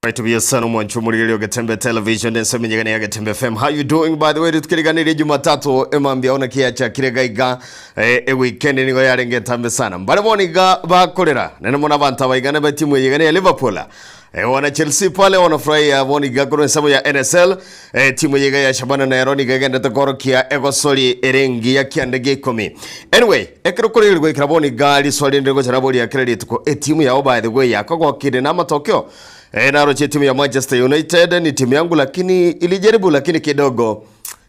Right buya sana omwancho omorigereria o Getembe Television ense emenyegane ya Getembe FM. How you doing by the way rituko rigane ria Jumatatu emambia ona kiachakire gaiga eh, e weekend nigo yarenge entambe sana. Mbare bono iga bakorera nene mono abanto abaigane ba timu eyegane ya Liverpool. Eh, wana Chelsea pale wanafurahia bono iga korwa ensemo ya NSL eh, timu eyeiga ya Shabana nero nigo egendete korokia egosori ere engiya kiande gia ikomi. Anyway, ekero korigereria goikera bono iga riswali rinde ngocha naboria kera rituko etimu yao by the way yakogokire na amatokeo Eh, naroche timu ya Manchester United ni timu yangu lakini ilijaribu lakini kidogo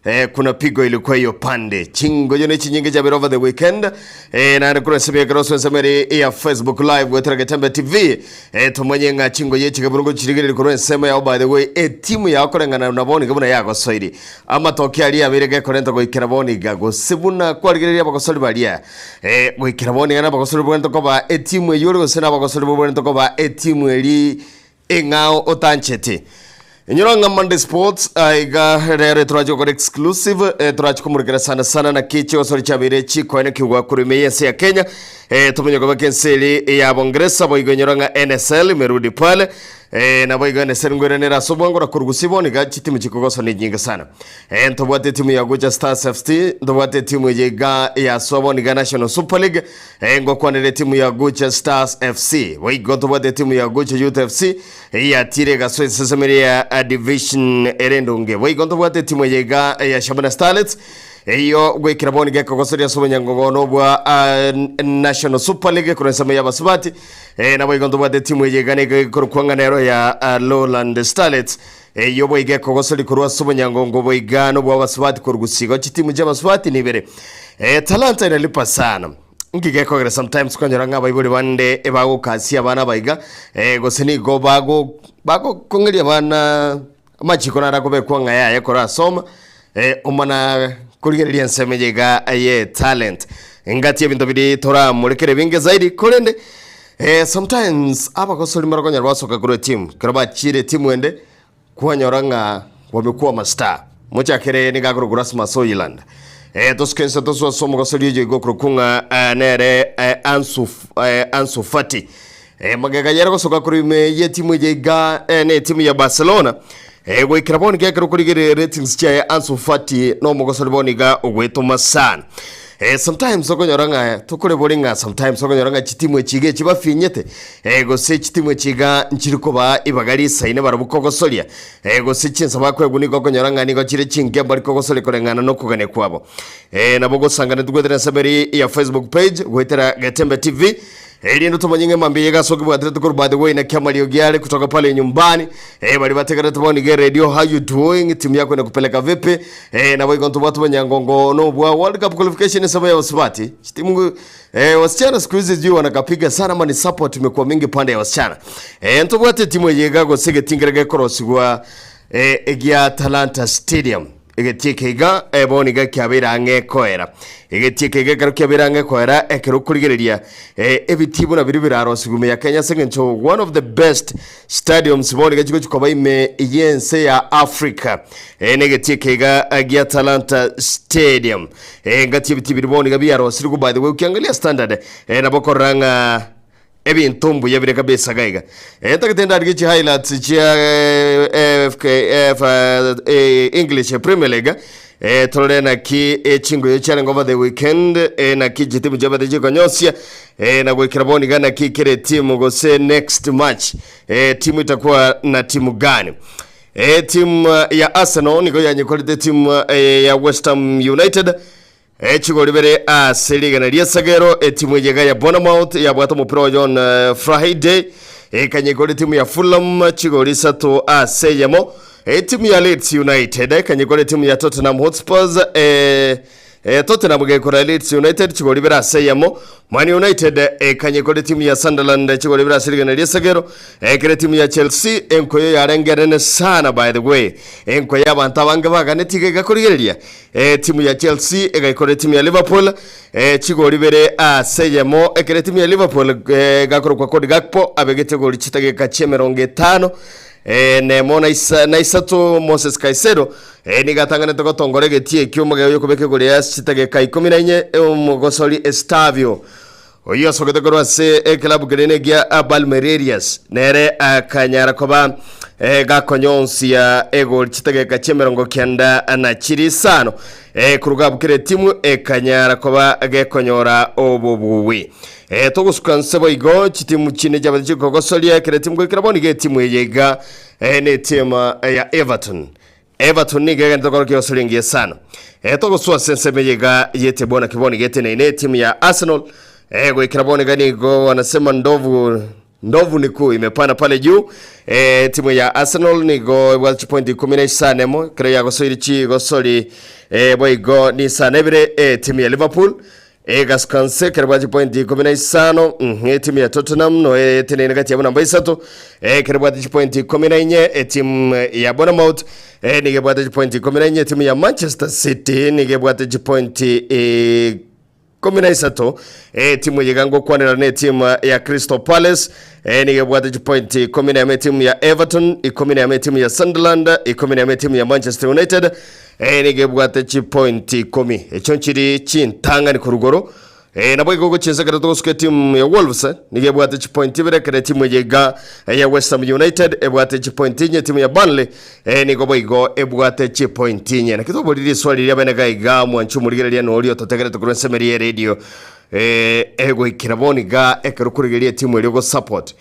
Eh, kuna pigo ilikuwa hiyo pande chingoyo ne chinyinge chabere over the weekend eh, naende kura ensemo ekero ensemo ere ya Facebook live gwetera Getembe TV eh, tomanye ng'a chingoyo echi keburungo chirigereri korwa ensemo yao by the way etimu yao koreng'ana na bono iga buna yagosoiri amatoke aria abeire gekorenta goikera bono iga gose buna kwarigereria abagosori baria Eh, goikera bono iga nabagosori bobwenerete koba etimu eyio ore gose nabagosori bobwenerete koba etimu eri eng'ao otancheti. Inyora ng'a Monday Sports aiga rero torache gokora exclusive eh, torache komorekera sana sana naki chigosori chiabeire chikoenekigwa korwa ime y'ense ya Kenya eh, tomenye kobeka ense eri ya Bongeresa boigo inyora ng'a NSL imerudi pale eh, naboigo NSL ngoiranere ase obwango na korwa gusii bono iga chitimu chikogoswa nenyinge sana. Eh, ntobwate etimu ya Gucha Stars FC, ntobwate etimu eye iga ya Sobo niga National Super League, eh, ngokwanera etimu ya Gucha Stars FC. Boigo ntobwate etimu ya Gucha Youth FC, eyatire egasoa esesemeri ya eh, division ere endonge. Boigo ntobwate etimu eye iga ya Shabana Starlets, eyo goikera bono iga ekogosoria ase obonyangogono bwa ah, National Super League korwa ensemo y'abasubati. Eh, naboigo ntobwate etimu eye iga nigo ekorokwa ng'a nero ya ah, Lowland Starlets. Eyio boigo ekogosori korwa ase obonyangongo boiga nobw'abasubati korwa gusii chitimu chi'abasubati nibere. Eh, talanta inalipa sana. Nki gekogera sometimes kwanyora ng'a abaibori bande ebagokasia abana abaiga eh, gose nigo bago bagokong'eria abana amachiko naro akobekwa ng'a yaya korasoma eh, omana korigereria ensemo eye iga ye talent. Engati ebinto biria toramorekere ebinge zaidi korende eh, sometimes abagosori mbarokonyora basoka korwa etimu ekero bachire etimu ende kwanyora ng'a wamekuwa amastar. Mochakere nigo akorokwa Rasmus Hojlund. Eh, tosuke inse tosoe ase omogosori oyo igo okorokwa ng'a eh, nere eh, Ansu, eh, Ansu Fati. Eh, magega yere gosoka korwa ime y'etimu eye iga eh, na etimu ya Barcelona eh, goikera bono iga ekero okorigereria ratings chiaye Ansu Fati na omogosori bono iga ogwetoma sana. Eh, sometimes okonyora ng'a tokorebori ng'a sometimes okonyora ng'a chitimu echi iga echi bafinyete eh, gose chitimu echi iga nchiri kobaa ibaga risaine barabwo kogosoria eh, gose chinsa bakoegwa nigo okonyora ng'a nigo chire chinke mbari kogosoria koreng'ana na okogania kwabo. Eh, nabo ogosanganeti goetera ensemo eri ya Facebook page goetera Getembe TV Erinde tomanye ng'a mambia y'egasi okebwaterete korwa by the way naki amariogi are kutoka pale nyumbani eh, baria bategerete bono iga eredio how you doing timu yako inakupeleka vipi eh, nabo igo ntobwate obonyangongo nobwa World Cup qualification ensemo ya basubati chitimu eh, wasichana siku hizi sijui wanakapiga sana ama ni support imekuwa mingi pande ya wasichana eh, ntobwate etimu eye iga gose egetingere gekorosigwa eh, egia Talanta Stadium Egetii eke iga bono iga kiabeire ang'e koera. Egetii eke iga ekero kiabeire ang'e koera, ekero okorigereria ebitii buna biria birarosigwe ime ya Kenya ase eng'encho one of the best stadiums bono iga chigochi koba ime y'ense ya Africa. Na egetii eke iga gia Talanta Stadium. Engaki ebitii biria bono iga biarosirigwe by the way ukiangalia standard nabo okorora ng'a Ebinto mbuya bire kabisa gaiga. Eh, ntagete ndarigie chi highlights chia eh, FKF eh, English Premier League. Eh, torore naki eh, chingoyo chiarenge over the weekend eh, naki chitimu chiabete chikonyosia eh, na goikera bono iga naki kere timu gose next match eh, timu itakuwa na timu gani eh, timu ya Arsenal nigo yanyekorete timu eh, ya West Ham United Echigori bere ase rigena ri'esagero, etimu eye iga ya Bournemouth yabwate omopira oyo on Friday, ekanyekora etimu ya Fulham chigori isato ase eyemo. Etimu ya Leeds United ekanyekora etimu ya Tottenham Hotspurs eh, eh, Tottenham gekora Leeds United chigori bere ase eyemo. Man United ekanyekora etimu ya Sunderland chigori bere ase rigena ri'esagero. Ekero etimu ya Chelsea enkoyo yarenge enene sana by the way, enkoyo abanto abange baganetie iga igakorigereria Etimu ya Chelsea egaikora etimu ya Liverpool chigori ibere ase eyemo ekero etimu ya Liverpool gakorokwa Cody Gakpo abegete egori chidageka chi'emerongo etano nemo na isa na isato Moses Caicedo nigo atanganete gotongora egetii ekio omogega oyokobeka egori ase chidageka ikomi na inye omogosori Estavio oyio osogete korwa ase eklabu keria negia Palmeiras nere akanyara koba. Gakonyonsia egoli chitageka chi'emerongo kianda na chiri isano, koruga abwo kera etimu ekanyara koba gekonyora obobuwi. Togosuka nse boigo chitimu chinde chiabete chikogosoria kera etimu goikera bono iga etimu eye iga netimu ya Everton. Everton nigo egenderete korokia egosoria engiya sana. Togosoa ase ensemo eye iga y'etable naki bono iga eteneine etimu ya Arsenal goikera bono iga nigo wanasema ndovu Ndovu ni kuu imepanda pale juu. E, timu ya Arsenal nigo ebwate chipointi ikumi na isano emo ekero yagosoire chigosori e, boigo ni isano ebere e, timu ya Liverpool egasuka nse ekero ebwate chipointi ikumi na isano etimu ya Tottenham no eteneine gati yabo namba isato ekero ebwate chipointi ikumi na inye etimu ya Bournemouth e, nigo ebwate chipointi ikumi na inye etimu ya Manchester City nigo ebwate chipointi e, 13, Etimu eye iga ngokwanera netimu ya Crystal Palace, nigo ebwate chipointi 11 etimu ya Everton, 11 etimu ya Sunderland, 11 etimu ya Manchester United, nigo ebwate chipointi 10. Echio nchiri chintang'ani korwa igoro. Nabo igo gochia inse ekero togosuka etimu ya Wolves, nigo ebwate chipointi ibere, ekero etimu eye iga ya West Ham United ebwate chipointi inye, etimu ya Burnley nigo boigo ebwate chipointi inye. Naki toborie riswali riria bene gaiga, mwanche omorigereria noria ototegerete korwa ensemo eria y'eredio, egoikera bono iga ekero okorigereria etimu eria ogosupport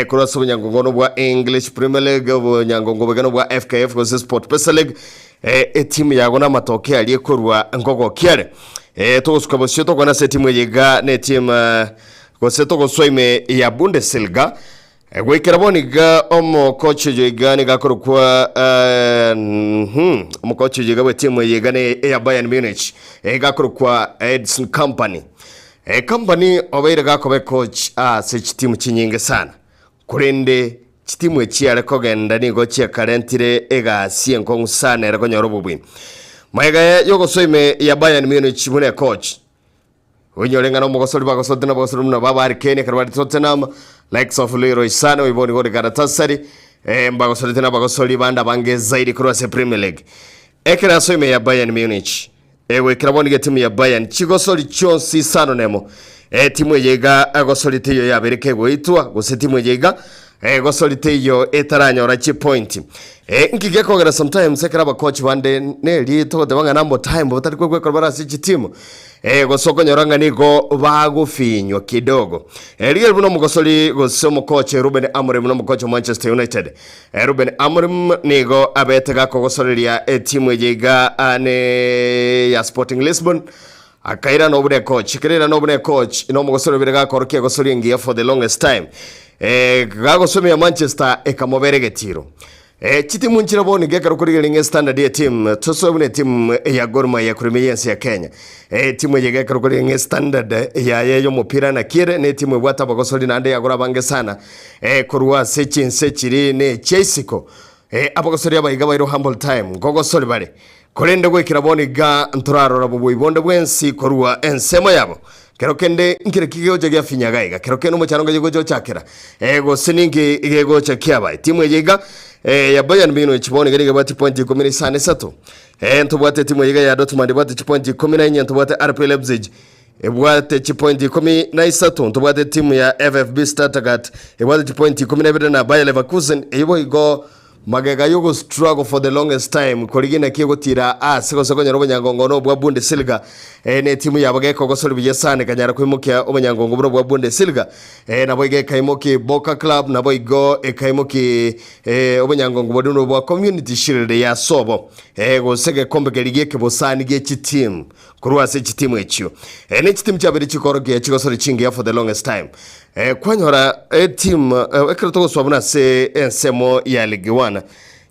korwa ase obonyangongo bwa English Premier League, obonyangongo boiga bwa FKF gose SportPesa League, etimu yago namatokeo aria ekorwa nkogokia are. Togosuka bosio tokwana ase etimu eye iga na etimu gose togosoa ime ya Bundesliga. Goikera bono iga omokocha oyo iga nigo akorokwa omokocha oyo iga bw'etimu eye iga ne eya Bayern Munich iga akorokwa Edson Kompany. Kompany obeire gakoba ecoach ase chitimu chinyinge sana korende chitimu echi are kogenda nigo chiakarentire egasi enkong'u sana ere konyora obobui. Magega yogosoa ime ya Bayern Munich buna ecoach Oinyore ng'a nomogosori bagosote nabagosori buna baba Harry Kane ekero bare Tottenham, likes of Leroy Sane oyo bono ore Galatasaray, eh, mbagosorete nabagosori bande abange zaidi korwa ase Premier League. Ekero asoa ime ya Bayern Munich, egoikera bono iga etimu ya Bayern chigosori chionsi isano nemo. Etimu eye iga egosori teiyo yabeire kegoitwa, gose etimu eye iga egosori teiyo etaranyora chipointi. Inki gekogera sometimes ekero abakochi bande neri togoteba ng'a nambo time batari kwegwa ekero bare ase chitimu, gose okonyora ng'a nigo bagofinywa kidogo. Rigereria buna omogosori gose omokochi Ruben Amorim na omokochi o Manchester United. Ruben Amorim nigo abete gakogosoreria etimu eye iga ne ya Sporting Lisbon Akairana obuna ecoach, ekero airana obuna ecoach, na omogosori obere gakorokia egosori engiya for the longest time. Eh, gagosomia Manchester ekamobera egetiro. Eh, chitimu nchire bono iga ekero okorigereria ng'a estandard ye team, tosoe buna etimu ya Gor Mahia korwa ime y'ense ya Kenya. Eh, etimu eye iga ekero okorigereria ng'a estandard yaye y'omopira naki ere, na etimu ebwate abagosori naende yagora abange sana, eh, korwa ase chinse chiri ne echia isiko. Eh, abagosori aba iga bairwe humble time, nkogosori bare. Korende goikera bono iga ntorarora boboi bonde bwensi korwa ensemo yabo. Kero kende nkere ki gegocha giafinyaga iga? Kero kende omochando ngocha gocha ochakera? Eh, gose ninki gegocha kiaba? Etimu eye iga eh, ya Bayern Munich bono iga nigo ebwate chipointi ikomi na isano isato. Eh, ntobwate etimu eye iga ya Dortmund ebwate chipointi ikomi na inye, ntobwate RB Leipzig ebwate chipointi ikomi na isato, ntobwate etimu ya FFB Stuttgart ebwate chipointi ikomi na ibere na Bayer Leverkusen eyio boigo Magega y'ogostruggle for the longest time korigia naki egotira ase gose konyora obonyangongo nobwa Bundesliga eh, na etimu yabo gekogosori buya sana ekanyara koimokia obonyangongo buna obwa Bundesliga eh, naboigo ekaimoki Boca Club naboigo ekaimoki eh, obonyangongo boria nobwa Community Shield ya sobo eh, gose egekombe keria giekebosani gie chitimu korwa ase chitimu echio eh, ne chitimu chiabeire chikorokia chigosori chingiya for the longest time eh, kwanyora etimu eh, ekero togoswa buna ase ensemo ya League One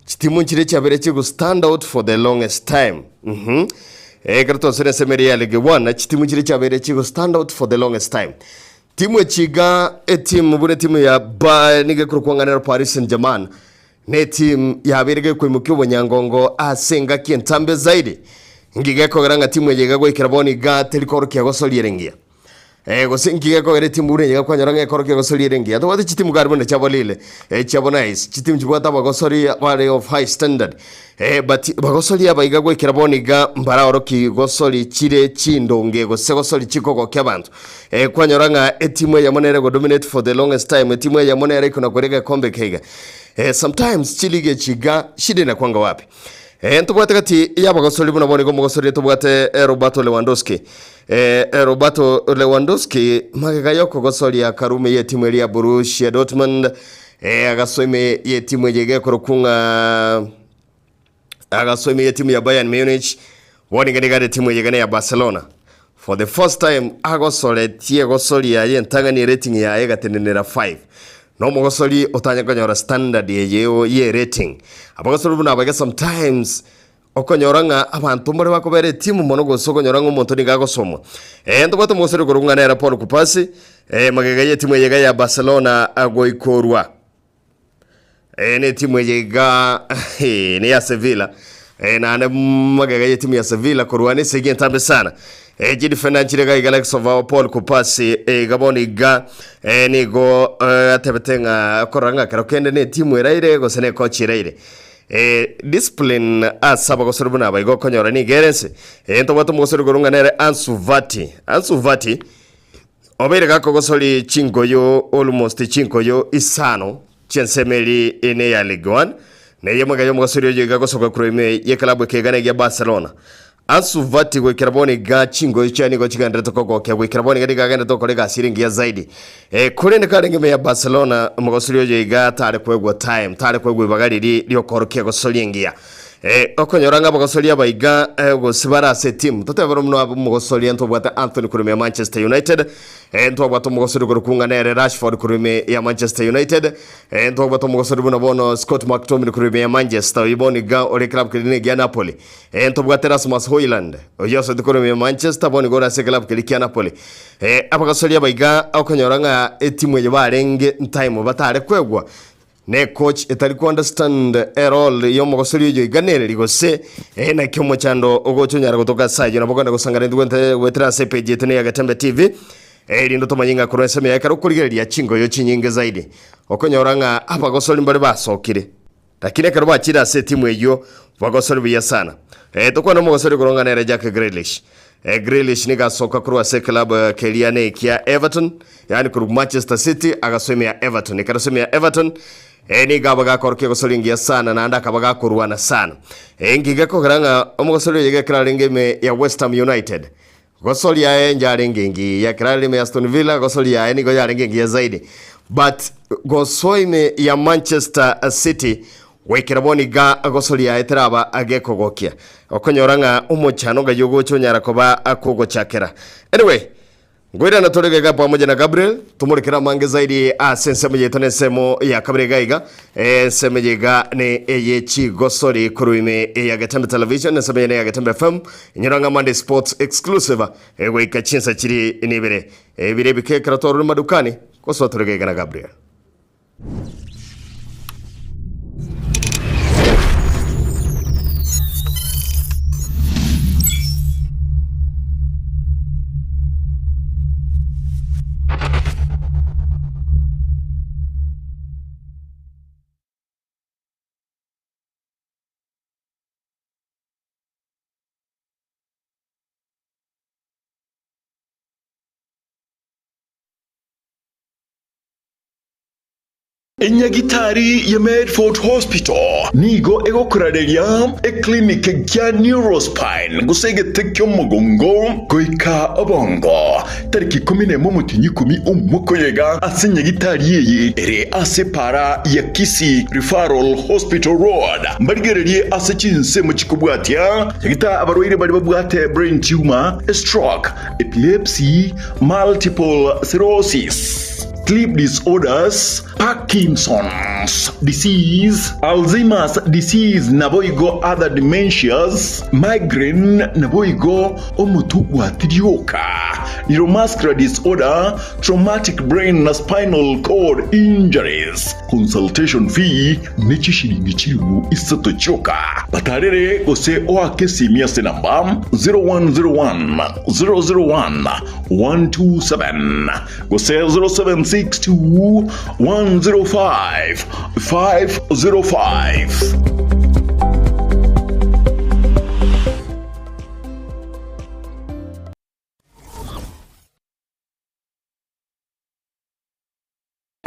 chitimu nchire chiabeire chigo stand out for the longest time ekero twasore ensemo eria ya League One chitimu nchire chiabeire chigo stand out for the longest time timu echi iga etimu buna etimu ya ba nigo ekorokwa ng'a nero Paris Saint Germain Ne timu yabeire gekoimokia obonyangongo ase engaki entambe zaidi. Inki gekogera ng'a timu eye iga goikera bono iga teri korokia gosoria ere engiya? Eh, gose inki gekogera etimu buna eye iga kwanyora ng'a ekorokia gosoria ere engiya? Tobwate chitimu kare buna chiabo Lille, eh, chiabo Nice, chitimu chibwate abagosori bare of high standard. Eh, but bagosori aba iga goikera bono iga mbaraoroki gosori chire chindonge gose gosori chikogokia abanto. Eh, kwanyora ng'a etimu eyemo nere godominate for the longest time, etimu eyemo nere ikona koira egekombe eke iga. Eh, sometimes chiligi echi iga shida inakwanga wapi? Eh, ntobwate gati y'abagosori buna bono igo omogosori ntobwate eh, Roberto Lewandowski. Eh, eh, Roberto Lewandowski magega y'okogosoria akarume y'etimu eria ya Borussia Dortmund eh, agasoa ime y'etimu eye iga ekorokwa ng'a agasoa ime y'etimu ya Bayern Munich bono iga nigo are etimu eye iga neya Barcelona. For the first time agosoretie egosori yaye entang'ani erating yaye egatenenera 5. Nomogosori otanye konyora standard eye ye rating. Abagosori buna aba iga sometimes okonyora ng'a abanto mbare bakobera etimu mono gose okonyora ng'a omonto nigo agosomwa. Eh ntobwate omogosori okorokwa ng'a nere Paul Kupasi eh magega y'etimu eye iga ya Barcelona goikorwa. Eh, ne timu eye iga eh, ne ya Sevilla eh, naende magega ye timu ya Sevilla korwana esegi entambe sana eh, chidefender nchire iga iga likes of our Paul Kupasi eh, iga bono iga eh, nigo eh, atebete ng'a korora ng'a kero kende ne timu eraire gose ne coach eraire eh, discipline ase abagosori buna aba igo okonyora nigo ere ense eh, ntobwate omogosori korwa ng'a nere Ansu Fati Ansu Fati Obeire gakogosori chinkoyo almost chinkoyo isano chi'ensemo eri ene ya Ligue 1, na eyemo iga y'omogosori oyo iga gosoka korwa ime y'ekelabu ekegana egia Barcelona. Ansu Fati goikera bono iga chinkoyo chiaye nigo chigendererete kogokia goikera bono iga nigo agendererete gokora egasi ere engiya zaidi. Eh, korende karenge ime ya Barcelona omogosori oyo iga tare koegwa time, tare koegwa ibaga riria ri'okoorokia egosori engiya. Eh, okonyora ng'a abagosori aba iga eh, gose bare ase etimu totebe buna buna omogosori ntobwate Anthony korwa ime ya Manchester United eh, ntwabwate omogosori korwa ng'a nere Rashford korwa ime ya Manchester United eh, ntwabwate omogosori buna bono Scott McTominay korwa ime ya Manchester oyo bono iga ore club keria negia Napoli eh, ntobwate Rasmus Hojlund oyo osete korwa ime ya Manchester bono iga ore ase club keria kia Napoli eh, abagosori aba iga okonyora ng'a etimu eye barenge ntime batare kwegwa Ne coach etari ko understand e role y'omogosori oyo iga nereri gose eh, naki omochando ogocha onyara gotoka ase ayio nabo okogenda gosangana intwe gwente goetera ase epage yaito ne ya Getembe TV eh, erinde otomanye ng'a korwa ensemo yaye ekero okorigereria chingoyo chinyinge zaidi okonyora ng'a abagosori mbare basokire lakini ekero bachire ase etimu eyio bagosori buya sana eh, tokwane omogosori korwa ng'a nere Jack Grealish eh, Grealish nigo asoka korwa ase eclub keria ne ekia Everton Yaani korwa Manchester City agasoa ime ya Everton. Ekero asoa ime ya Everton, eh, nigo aba gakorokia egosori engiya sana naende akaba gakorwana sana. Eh, nki gekogera ng'a omogosori oyo gekero arenge ime ya West Ham United, gosori yaye njarenge engiya, ekero arenge ime ya Aston Villa, gosori yaye nigo yarenge engiya zaidi. But gosoa ime ya Manchester City, goikera bono iga gosori yaye teraba gekogokia. Okonyora ng'a omochano ng'ai ogocha onyara koba akogochakera. Anyway, Nkoirana tore iga iga pamoja na Gabriel, tomorekere amange zaidi ase ensemo yaito na ensemo ya kabere iga iga. Ensemo eye iga ne eye chigosori korwa ime ya Getembe Television, ensemo eye ne ya Getembe FM. Inyora ng'a Monday Sports Exclusive egoika chinsa chiri nibere. Ebire ebike ekero twarure madukani, gosoa tore iga iga na Gabriel. Enyagitari ya Medford Hospital nigo egokorareria eclinic kia Neurospine gose egete ki'omogongo goika obongo tariki ikomi nemo omotienyi ikomi omwaka oyo iga ase enyagitari eye ere ase epaara ya Kisii Referral Hospital Road. Mbarigererie ase chinsemo chikobwatia nyagitari abarwaire baria babwate brain tumor, stroke, epilepsy, multiple sclerosis, sleep disorders, Parkinson's disease, Alzheimer's disease naboigo other dementias, migraine naboigo omotwe gwatirioka, neuromuscular disorder, traumatic brain na spinal cord injuries. Consultation fee ne chishilingi chilifu isato chioka. Batarere gose oake esimi ase namba 0101 001 127 gose 0762 105 505.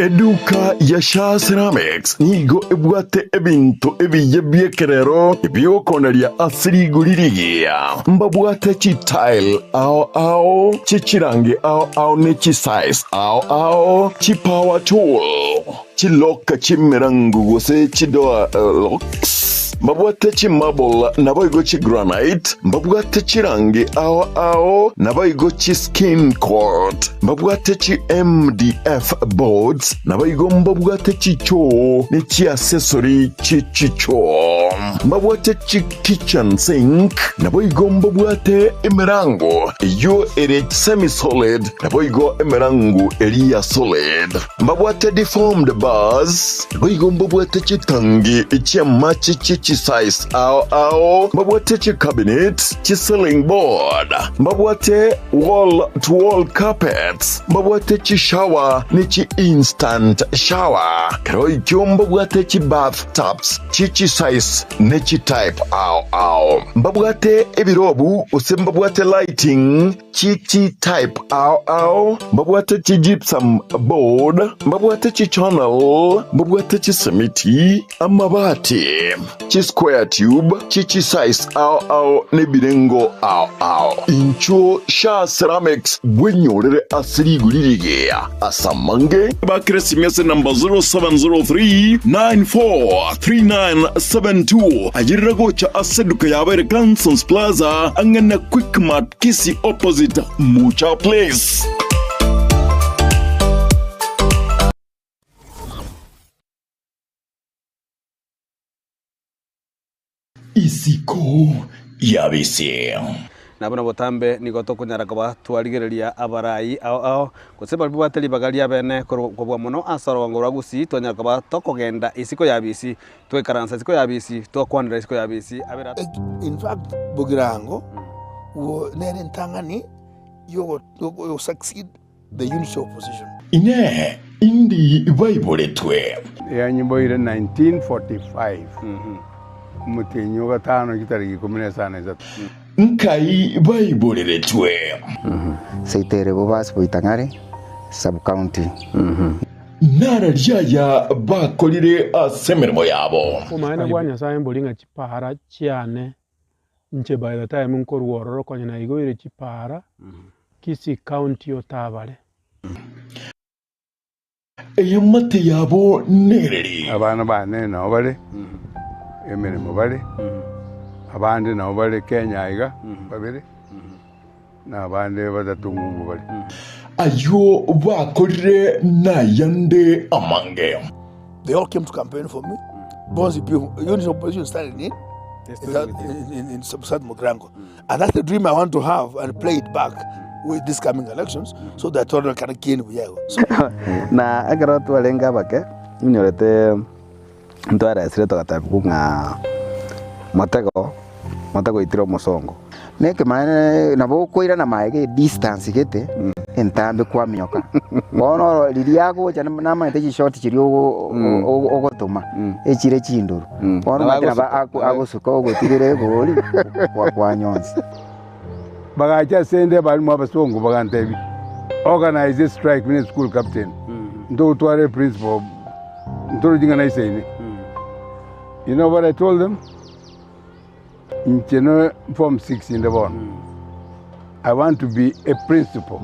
Eduka ya Shaa Ceramics nigo ebwate ebinto ebiya bi'ekerero ebi'okoneria ase rigori rigiya. Mbabwate chitile ao ao, chichirangi ao ao ne chisize ao ao, chipower tool, chilock chi'emerango gose chidoor locks, mbabwate chimarble naboigo chigranite, mbabwate chirangi ao ao naboigo chiskin coat. Mbabwate chi MDF boards, naboigo mbabwate chichoo ne chiasesori chie chichoo. Mbabwate chi kitchen sink, naboigo mbabwate emerango eyio ere semi solid, naboigo emerango eria ya solid. Mbabwate deformed bars, naboigo mbabwate chitangi chi'amache chie chisize ao ao. Mbabwate chicabinet, chi ceiling board. Mbabwate Wall to wall carpets, mbabwate chi shower ne chi instant shower. Kero ekio mbabwate chi bath tubs chie chi size ne chi type ao ao. Mbabwate ebirobu gose mbabwate lighting chie chi type ao ao. Mbabwate chi gypsum board, mbabwate chi channel, mbabwate chisimiti, amabati, chi square tube, chi chisize ao ao nebirengo ao ao. Inchuo Shaa Ceramics bwenyorere ase rigori rigiya ase amange. Bakire esimi ase namba 0703 943972 ayerera gocha ase eduka yabo ere Cansons Plaza ang'e na Quickmart Kisii opposite Mucha Place. Isiko y'abise. Na buna botambe nigo tokonyara koba twarigereria abarai ao ao, gose baria babwate ribaga riabene korwa kobua mono ase orogongo rwa Gusii, twanyara koba tokogenda isiko y'abisi, twaikaransa isiko y'abisi, twakwanera isiko y'abisi abere In fact, Bogirango wo nere entang'ani yogo yogo succeed the unity of opposition. Inee! Indi baiboretwe? Yanyiboire 1945, omotienyi o gatano chitariki ikomi na isano na isato. Nkai baiboreretwe? Seito Bobasi Boitang'are Sub-county. Nararia aya bakorire ase emeremo yabo. Obomaene bwa Nyasae mbori ng'a chipara chiane inche by the time nkorwa ororo konya naigoire chipara Kisii county otabare. Eamate yabo nereri. Abana bane nao bare emeremo bare, abande nao bare Kenya aiga babere, na abande batato ng'umbu bare. Ayio bakorire nayande amange. They all came to campaign for me. Bonzi pi unity of opposition started in in, in, in South Mugirango. And that's the dream I want to have and play it back with these coming elections so that Tororo can gain Buyago. So, Na ekero twarenge abake, inyorete ntwaresire togatebigwa ng'a motego, motego oitire omosongo. Nekemaene nabo okoirana maega edistance gete entambe kwaminyoka. Bono oro riria agocha namanyete chishoti chiria ogotoma echire chindoro. Bono omanyete nabo agosuka ogotigera egori kwanyonsi. Bagacha ase 'nde abalimu abasongo bagantebia, Organise a strike buna eschool captain, ntogotwara eprincipal, ntorochi ng'a naisaine. You know what I told them? Inche no form 6 inde bono, I want to be a principal.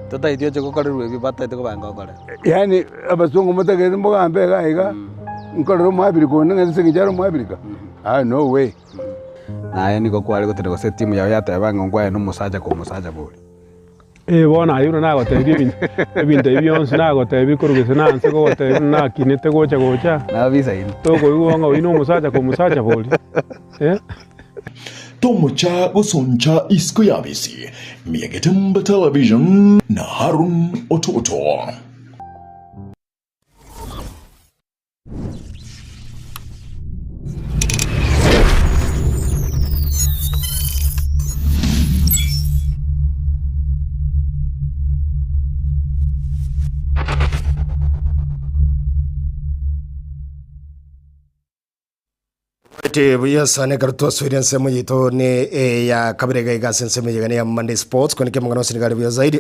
Totaeti oche gokorerwa ebio bataete kobanga okore. Yaani abasongo motagete mbogambe iga iga, nkorere omoabirika onde ng'a ase eng'encho are omoabirika? Ah no way. Naye nigo kware gotera gose etimu yao yateba ng'a nkwaye nomosacha kwa omosacha bori. Ee bono aye buna nagotebirie ebinto ebinto ebi bionsi nagotebirie korwa gese na nse kogotebia buna nakinete gocha gocha, Nabisaine. tokoigwa ng'a oyio na omosacha ka omosacha bori eh. Tomocha gosoncha isiko y'abisi, Miagetembe Television na Harun Ototo. Ete buya sana ekero twasoire ensemo yaito ne eya kabere iga iga ase ensemo eyegane ya Monday Sports kone kemang'ana onsi nigo are buya zaidi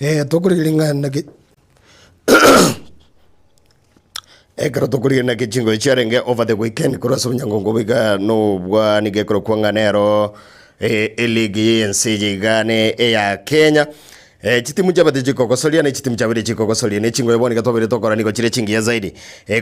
eh tokorigereria ng'a naki. Ekero tokorigereria naki chingoyo chiarenge over the weekend korwa ase obonyangongo boiga nobwa nigo ekorokwa ng'a nero eligi y'ense eye iga ne eya Kenya. Chitimu chiabete chikogosoria ne chitimu chiabeire chikogosoria ne chingoyo bono iga twabeire tokora nigo chire chingiya zaidi.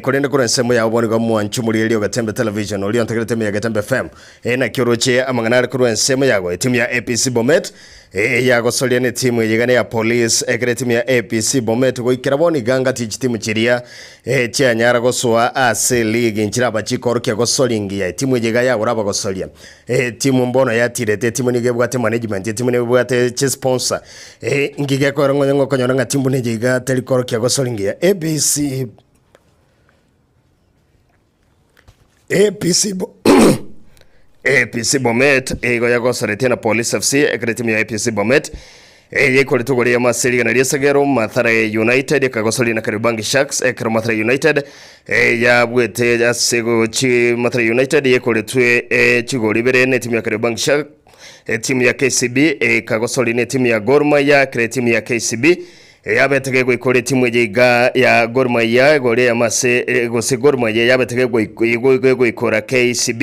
Korende korwa ensemo yao bono iga mwanche omorigereria o Getembe Television oria ontegerete ime ya Getembe FM. Naki oroche amang'ana are korwa ensemo yago etimu ya APC Bomet Eyagosoria netimu eye iga neya Police, ekero etimu ya APC Bomet goikera bono iga ngati chitimu chiria chianyara gosoa ase eligi nchiraba chikorokia gosoria engiya. Etimu eye iga yagora abagosoria. Etimu mbono yatirete, etimu nigo ebwate management, etimu nigo ebwate chisponsor. Ngiga ekoera ng'onye ng'okonyora ng'a timu buna eye iga teri korokia gosoria engiya. APC APC APC Bomet igo yagosoretie na Police FC ekero etimu ya APC Bomet eyekoretwe igoro y'amase rigana ri'esegero Mathare United ekagosoria na Kariobangi Sharks ekero Mathare United yabwete ase gochi Mathare United yekoretwe chigori ibere na etimu ya Kariobangi Sharks etimu ya KCB ekagosoria na etimu ya Gor Mahia ekero etimu ya KCB Yabete gegoikora etimu eye iga ya Gor Mahia igoro eyemo ase gose Gor Mahia yabete gegoikora KCB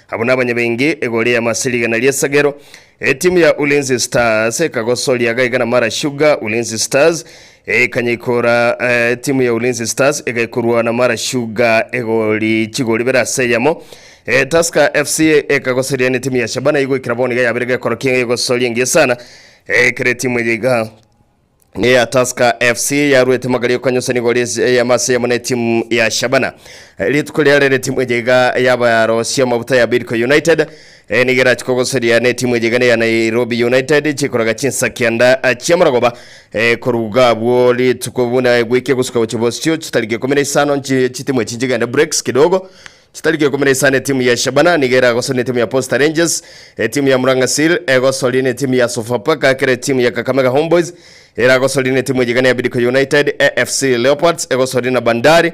abwo nabanyabengi igoro eyemo ase rigena ri'esagero. Etimu ya Ulinzi Stars ekagosoria gaiga na Mara Sugar. Ulinzi Stars ekanyaikora etimu ya Ulinzi Stars egaikorwa na Mara Sugar egori chigori ibere ase eyemo. Tusker FC ekagosoria netimu ya Shabana igoikera bono iga yabere gekoro kieng'e egosoria engiya sana ekero etimu eye iga Neya Tusker FC yaruete magari okonyosa nigo eyemo ase eyemo netimu ya Shabana. Rituko ria rero etimu eye iga yabarosia amabuta ya Bidco United nigo erachi kogoseria netimu eye iga neya Nairobi United chikoraga chinsa kianda chiamaragoba koruga abwo rituko buna ewiki egosuka gochia bosio chitariki ikomi na isano chitimu echi nchigende breaks kidogo. Chitariki ikomi na isano etimu ya Shabana nigo eragosore netimu ya Posta Rangers, etimu ya Murang'a Seal egosorie netimu ya Sofapaka, ekero etimu ya Kakamega Homeboyz eragosorie netimu eyegane ya Bidco United, AFC Leopards egosorie na Bandari,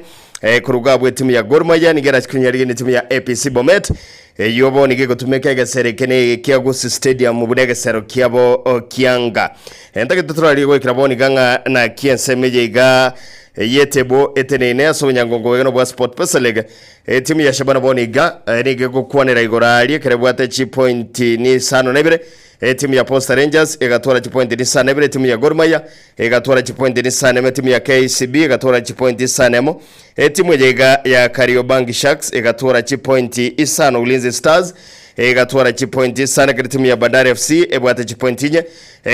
koruga abwo etimu ya Gor Mahia nigo erachi konyarigia netimu ya APC Bomet. Eyio bo nigo egotumeka egesero eke ne kia Gusii Stadium buna egesero kiabo kianga. Ntagete torarie goikera bono iga ng'a naki ensemo eye iga Ey'etebo eteneine ase obonyangongo bwegeno bwa SportPesa League, etimu ya Shabana bono iga nigo egokwanera igoro aaria ekero ebwate chipointi nisano na ibere. Etimu ya Posta Rangers egatwara chipointi nisano na ibere, etimu ya Gor Mahia egatwara chipointi nisano emo, etimu ya KCB egatwara chipointi isano emo, etimu eye iga ya Kariobangi Sharks egatwara chipointi isano, Ulinzi Stars egatwara chipointi isano, ekero etimu ya Bandari FC ebwate chipointi inye.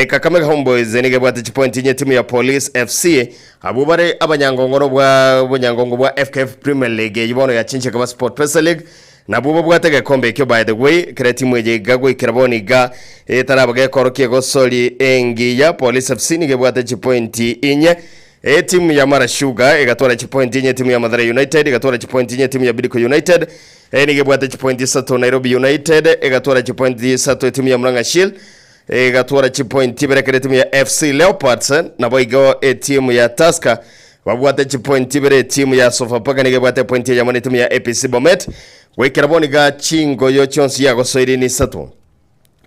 Kakamega Homeboyz nigo ebwate chipointi inye, etimu ya Police FC Abwo bare abanyangongo bwa obonyangongo bwa FKF Premier League eyio bono yachinchire koba SportPesa League nabwo babwate egekombe ekio by the way kera etimu eye iga goikera bono iga etaraba gekorokia egosori engiya Police FC nigo ebwate chipointi inye etimu ya Mara Sugar egatwara chipointi inye etimu ya Mathare United egatwara chipointi inye etimu ya Bidco United nigo ebwate chipointi isato Nairobi United egatwara chipointi isato etimu ya Murang'a Shield Egatwara chipointi ibere ekero etimu ya FC Leopards naboigo etimu ya Tusker babwate chipointi ibere etimu ya Sofapaka nigo ebwate epointi eyemo na etimu ya APC Bomet goikera bono iga chingoyo chionsi yagosoire ni isato.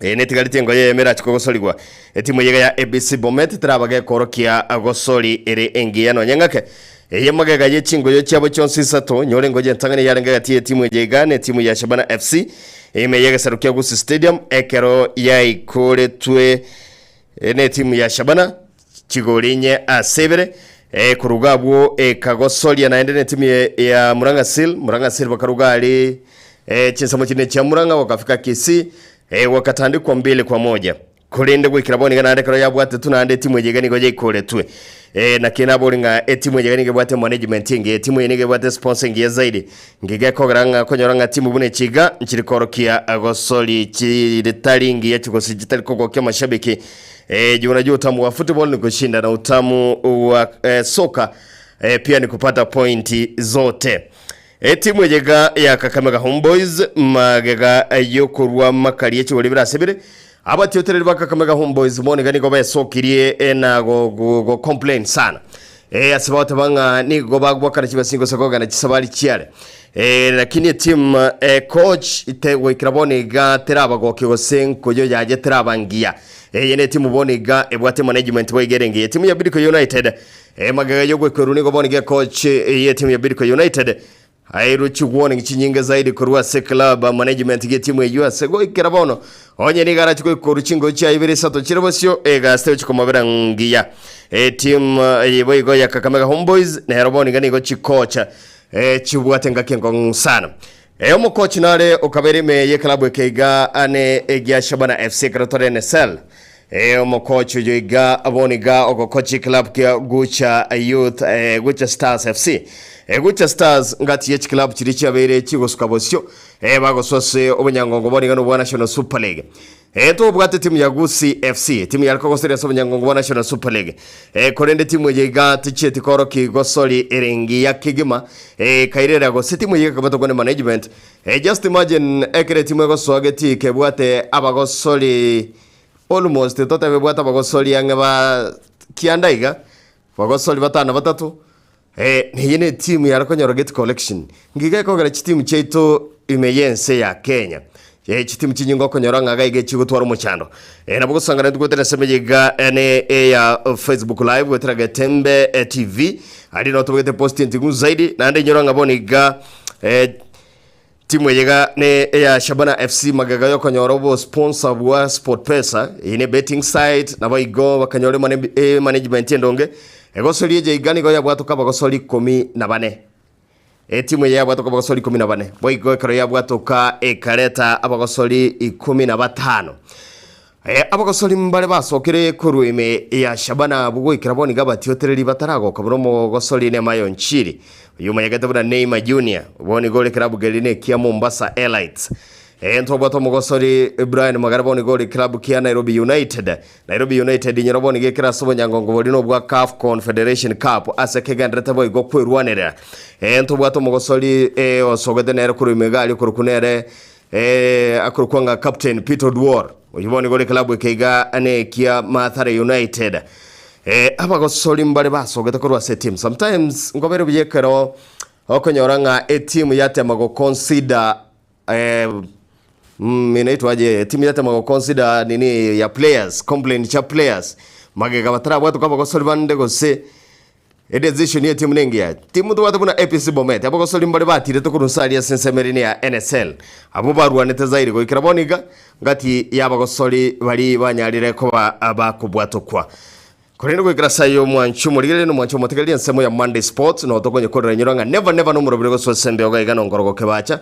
Eye netigareti engoyo eyemo erachi kogosorigwa. Etimu eye iga ya APC Bomet teraba gekorokia gosori ere engiya nonye ng'ake. Eye magega ye chingoyo chiabo chionsi isato, nyora engoyo entang'ani yarenge gati y'etimu eye iga na etimu ya Shabana FC ime y'egesaru kia Gusii Stadium ekero yaikoretwe netimu ya Shabana chigori inye ase ibere. Koruga abwo ekagosoria naende netimu ya Murang'a Seal. Murang'a Seal bakaruga aria chinsemo chinde chia Murang'a bakafika Kisii wakatandikwa mbili kwa moja. Korende goikera bono iga naende ekero yabwatetwe naende etimu eye iga nigo yaikoretwe. Naki nabori ng'a etimu eye iga nigo ebwate management engiya, etimu eye nigo ebwate sponsor engiya zaidi. Ngiga ekogera ng'a konyora ng'a timu buna echi iga nchiri korokia gosori chitari ngiya gose chitari kogokia amashabiki. Juu unajua utamu wa football ni kushinda na utamu wa soka pia ni kupata pointi zote. Etimu eye iga ya Kakamega Homeboyz magega yokorwa makari echigori bire ase bire Abatiotereri ba Kakamega Homeboyz bono iga nigo besokirie na go complain sana ase bagoteba ng'a nigo bagwakana chibasingo gose kogenda chisabari chiare lakini etimu coach goikera bono iga terabagokia gose nkoyo yaye teraba ngiya. Eye netimu bono iga ebwate management boigo ere engiya. Etimu ya Bidco United magega y'ogwekwerwa nigo bono iga ecoach y'etimu ya Bidco United aeirwe chiwarning chinyinge zaidi korwa ase club management y'etimu eyio ase goikera bono onye nigo arache goikorwa chingoyo chiaye ibere isato chire bosio egasi tegochi komobera ngiya. Etimu eye boigo ya Kakamega Homeboyz nero bono iga nigo chikocha chibwate engaki enkong'u sana. Ee, omokochi nare okabera ime y'eklabu eke iga ane egia Shabana FC ekero tore NSL. Ee, omokochi oyo iga bono iga ogokochi eklabu kia Gucha Youth, eh, Gucha Stars FC. Eh, Gucha Stars ngati ye chiklabu chiria chiabeire chigosuka bosio, eh, bagoswa ase obonyangongo bono iga nobwa National Super League. Ee, tobwate timu ya Gusii FC, timu yare kogosoria ase obonyangongo bwa National Super League. Ee, korende timu eye iga tichieti koorokia gosori ere engiya kegima, ee, ekairera gose timu eye ekabwatokwa ne management. Ee, just imagine ekero etimu egosoa getii kebwate abagosori almost totebe ebwate abagosori ang'e ba kianda iga, bagosori batano na batato, ee, neye ne etimu yare konyora gate collection. Ngiga ekogera chitimu chiaito ime y'ense ya Kenya, ee, chitimu chinyinge okonyora ng'a iga iga echigotwara omochando. Ee, nabo gosangana intwe goetera ase emeyega iga ene eya Facebook live goetera Getembe TV, aria nabo tobegete post enting'u zaidi, naende inyora ng'a bono iga eh, Timu eye iga ne eya Shabana FC magega yokonyora obosponsor bwa SportPesa, eye ne betting site, naboigo bakanyora emane- emanagement endonge. Egosori eye iga nigo yabwatoka abagosori ikomi na bane. Etimu eye yabwatoka abagosori ikomi na bane. Boigo ekero yabwatoka ekareta abagosori ikomi na batano. Abagosori mbare basokire korwa ime ya Shabana abwo goikera bono iga batiotereri bataragoka buna omogosori Nehemiah Onchiri, oyio omanyekete buna Neymar Junior, bono iga ore club keria nekia Mombasa Elites. Ntobwate omogosori Brian Magare bono iga ore club kia Nairobi United. Nairobi United inyora bono iga ekere ase obonyangongo boria nobwa CAF Confederation Cup ase kegenderete boigo kwerwanerera. Ntobwate omogosori osogete nere korwa ime iga aria okorokwa nere Akorokwa ng'a Captain Peter Oduor, oyio bono iga ore club eke iga nekia Mathare United. Abagosori mbare basogete korwa ase etimu. Sometimes nkobere buya ekero okonyora ng'a etimu yatema go consider inaitwaje etimu yatema go consider nini ya players, complaint chia players, magega batarabwatwa kwa abagosori bande gose Edecision y'etimu nengiya. Timu tobwate buna APC Bomet, abagosori mbare batirete korwa nse aria ase ensemo ere neya NSL. Abwo barwanete zaidi goikera bono iga, ngati y'abagosori baria banyarire koba bakobwatokwa. Korende goikera ase ayio omwanchi omorigereria na omwanchi omotegereria ensemo ya Monday Sports noo tokonye korera inyora ng'a never never nomoroberi gosoa ase embeo iga iga nonkorogo kebacha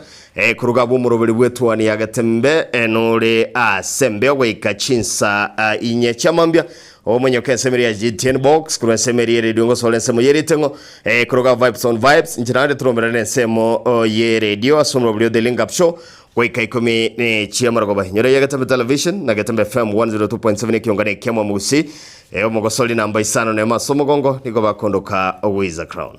koruga abwo omoroberi bw'etuani ya Getembe nore ase embeo goika chinsa inye chia mambia Omonyoke ensemo eria ya GTN Box, korwa ensemo eria y'eredio ngosore ensemo y'eriteng'o, eh, koroga Vibes on Vibes, inche naende toromerane ensemo oh, y'eredio ase omorobori o The Link Up Show, goika ikomi ne chi'amarogoba. Inyora ya Getembe Television na Getembe FM 102.7 ekiongano ekiamo Omogusii, eh, omogosori namba isano nemo ase omogongo, nigo bakondoka Wiza Crown.